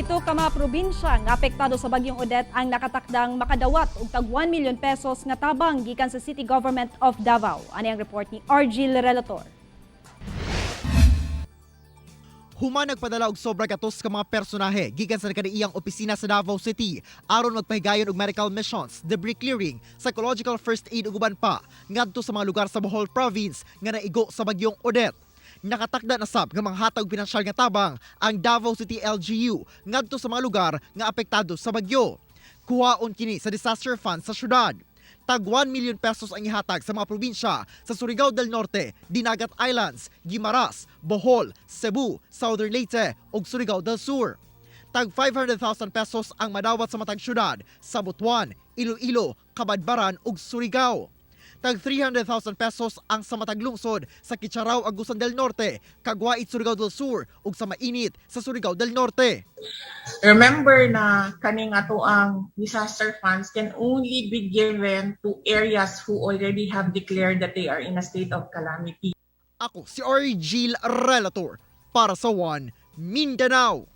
7 ka mga probinsya nga apektado sa bagyong Odette ang nakatakdang makadawat og tag 1 million pesos nga tabang gikan sa City Government of Davao. Ani ang report ni RG Relator. Human nagpadala og sobra gatos ka mga personahe gikan sa kaniiyang opisina sa Davao City aron magpahigayon og medical missions, debris clearing, psychological first aid ug uban pa ngadto sa mga lugar sa Bohol Province nga naigo sa bagyong Odette. Nakatakda na sab nga manghatag og pinansyal nga tabang ang Davao City LGU ngadto sa mga lugar nga apektado sa bagyo. Kuhaon kini sa disaster fund sa syudad. Tag 1 million pesos ang ihatag sa mga probinsya sa Surigao del Norte, Dinagat Islands, Guimaras, Bohol, Cebu, Southern Leyte ug Surigao del Sur. Tag 500,000 pesos ang madawat sa matag syudad sa Butuan, Iloilo, Cabadbaran ug Surigao. Tag 300,000 pesos ang sa matag lungsod sa Kitcharao, Agusan del Norte, Cagwait, Surigao del Sur ug sa Mainit sa Surigao del Norte. Remember na kaning ato ang disaster funds can only be given to areas who already have declared that they are in a state of calamity. Ako si Argil Relator para sa One Mindanao.